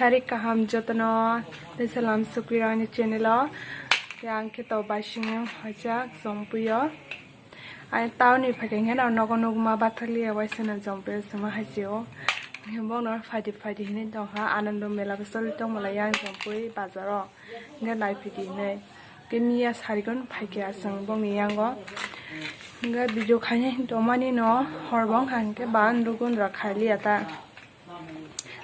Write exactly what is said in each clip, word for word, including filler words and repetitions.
Sari kaham jotono, tei salam sukri ani channel o. Tei ang khe to baising hojak Jompui o. Ai town ni phaikhe heno nogo nugma bathalia waisana Jompui o sima hachi o. Bono phaidi phaidi hinwi tongkha, Anando mela bo choli tongmala yang Jompui bazar o. Hingke naiphidi hinwi. Hingke miya sarikon phaikhe aswng bongni yango. Hingke video khaina hin tongmani no hor bong hangke ba nugundra khailiya ta.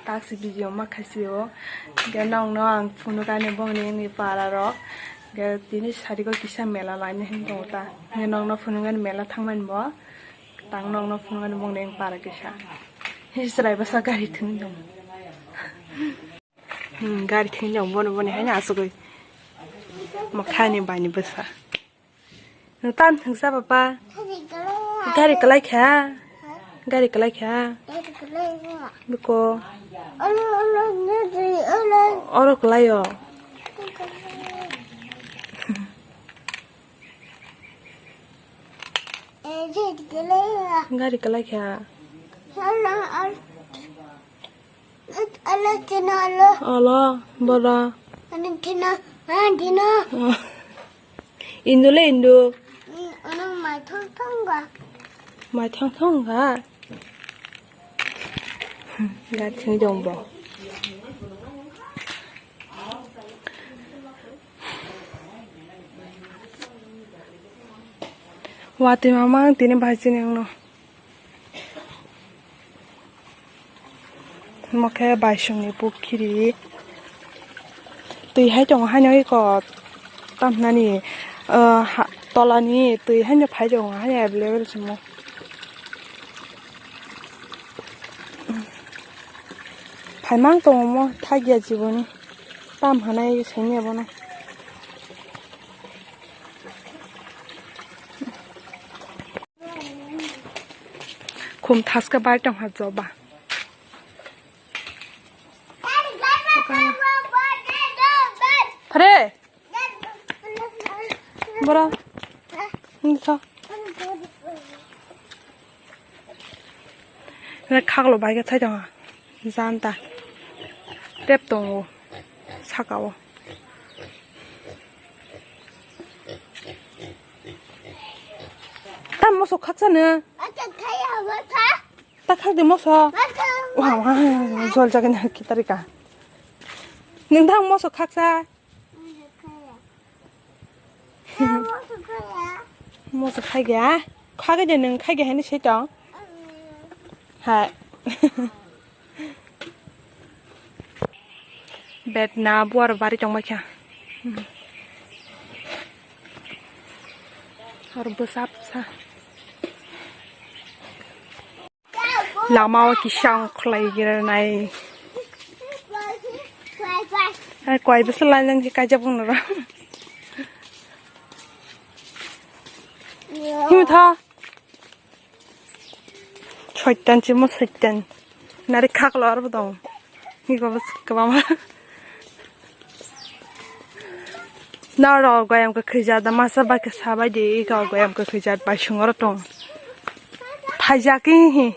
Taksi video ma khaisio. Hingke nokno ang phunukani bongni wngwi para rok. Hingke tini sariko kisa mela laina hin tongo ta. Hingke nokno phunukani mela thangmani bo. Tang nokno phunukani bongni wng para kisa. Hini chwrai bwsa gari thwngwi tongo. Hmm, gari thengwi tongo bono, boni haino asugwi. Mokhani baini bwsa. Nwng tam thwngsa papa. Gari kwlai kha. Gari kwlai kha. Biko. Oro kwlaio. Gari kwlai kha. Alo, tina alo. Alo, bora. Ani tina, ani tina. Indu le indu. Ano mai thong thong ga. Mai thong thong ga. Ga thing dong bo. Watwi mamang tini bahai chini ang no. Omo khe baisongni pukhiri. Twi hai tongo haino eko tamnani, ah, ha, tolani twi haino phai tongo, haino available se omo. Phaimang tongo omo, thakya jiboni. Tam hanai sengya bono. Khum thaska bai tongkha joba. Phare. Bora. Wngkha. Khaklo bai khe thai tongo. Janta. Tep tongo. Sakao. Tam moso khaksa no. Ta khak de moso. Wah, wah, jol jaga na ki tarika. Nwng dang moso khaksa. Moso khai gaya. Khai gaya nwng khai gaya ni se tong. Hai. Betna buar bari tongma kha. Ar bwsa bwsa. Lama o kisa ang khlai gira nai. Ai koi bwsa lai lang khe kaijak bung noro. Him tha. Soitan chimo soitan. Nari khaklo arbo dong. Ni ko bas kabama. Na ro goyam ka khija da masa ba ka sabai de ka goyam ka khija bai sungoro tong. Thaijak hi hi.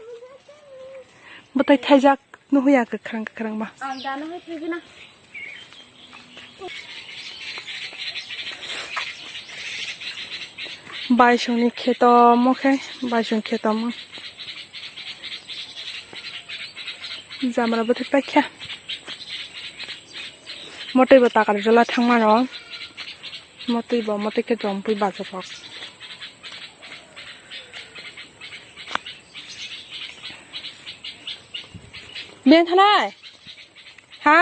Bwtai thaijak nuhuya kwkhwrang kwkhwrang ba. Ang da nuhui thigina. Baisongni kheto mo khe, baisong kheto mo. Jamra bwthai paikha. Motwi bo takar jola thangmano. Motwi bo, motwi khe jompui bachorok. Beng thanai? Ha?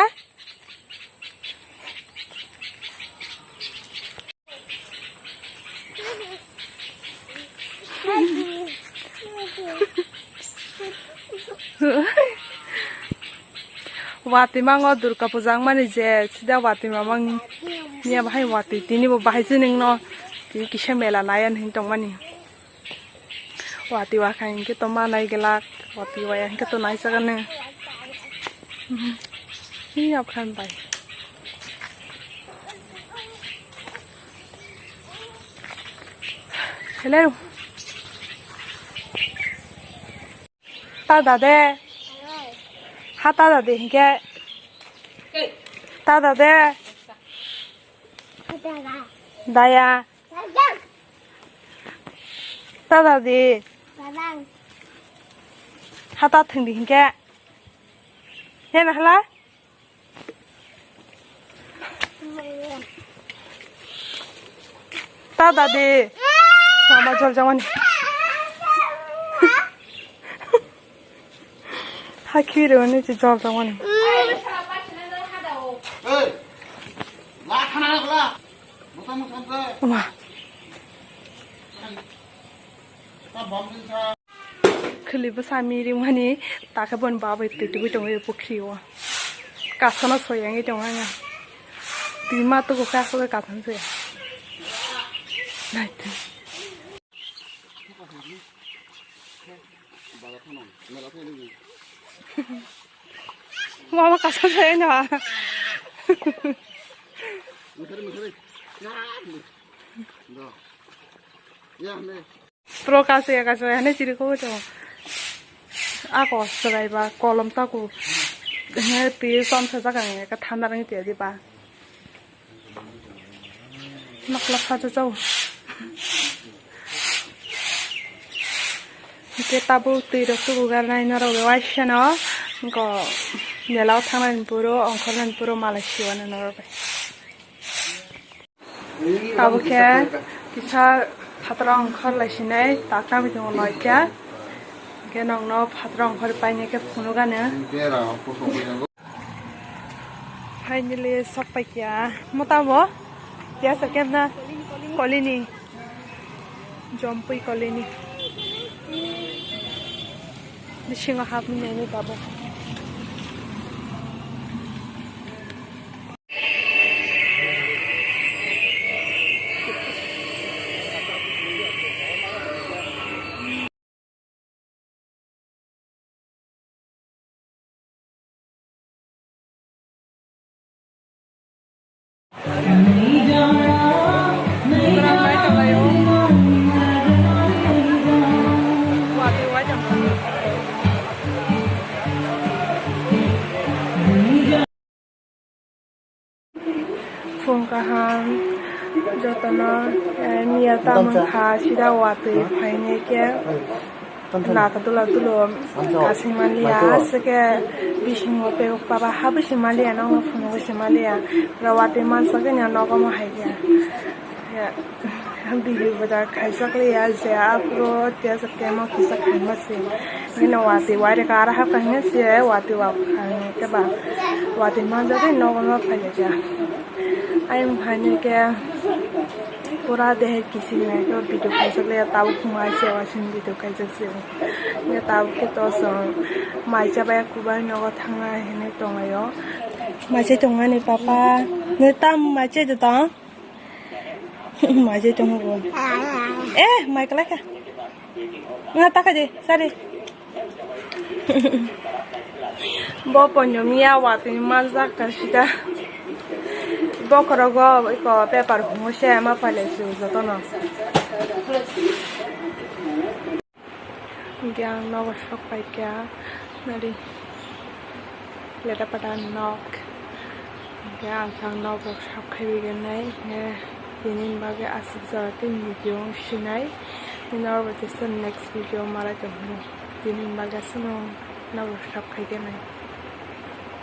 Watwi mango Durga puja wngmani je sida watwi mamang niya bahai watwi tini bo bahai se ningno tini kisa mela nai ani hin tongmani. Watwi wakha hinkhe to ma nai glak, watwi waya hinkhe to nai chakani. Ni apkhan bai. Hello. Ta dade. Ha ta dade hinkhe. Tada de. Daya. Tada de. Hata thwngdi hinkhe. Hena hala? Tada de. Mama jol jawani. Hakhi rwni chi jol jawani. Hey, la khana la. Musa musa. Wah. Khwlwi bwsa mi rimani takhe boni babai twi tubui tongo pukhri o. Kasano soyangwi tongo ang. Twi ma tugo khe aswk kasano soya. Naitwi. Mama kasano soya no. Pro kaso ya kaso ya ne chiri ko to. Ako serai ba kolom taku. He pi som sa jaga nge ka thanda rang te di ba. Nok lak sa chau. Ke tabu twi rok tuku gar nai norok be waisa no. Ko melao thangnai puro ongkhor nai puro malai siwano norok be. Tabuk khe kisa phataro ongkhor lai sinai takna bidung noi khe. Hingke nokno phataro ongkhor painai khe phunukgano. Finally sok paikha. Motabo? Tiya sa kemna? Kolini. Jompui kolini. Bisingo hapni nini tabuk. Phung kaham jotono, eh, miya tamung kha sida watwi phainai khe nata dula dulo kasing manliya, aswk khe bisingo pebok paba ha bisi manliya, nokno phunugwi se manliya, oro watwi mansa khe nogo mo hai khe. Video bo da khaijak liya je aphuru tei temo kisa khaima se. Nini watwi waireka aro hapkha hwnwi se watwi wapkha hwnwi khe ba watwi manjagwi nogo no phailaikha. Ayung phainai khe pura dehe kiching nai khe video khaijak liya tabuk phungo aise wasing video khaijak se. Nge tabuk khe to chwng mai chabai kubui nogo thangnai hinwi tonglaio. Mai chai tongmani papa. Nini tam mai chai de tong? Mai je tongo bo. Eh, mai kalai kha. Nga taka je, sari. Bo ponyo miya watwi manjak ka sida. Bo korogo iko paper hungo se ma pale su jotono. Hingke ang nogo sok paikha nari leta pada nok. Hingke ang sang nogo sok khaiwi gwnai hingke tini bagwi aswk jora tini video wng sinai. Nini oro bo teisa next video malai tongphuru tini bagwi aswk nogo sok khai gwnai.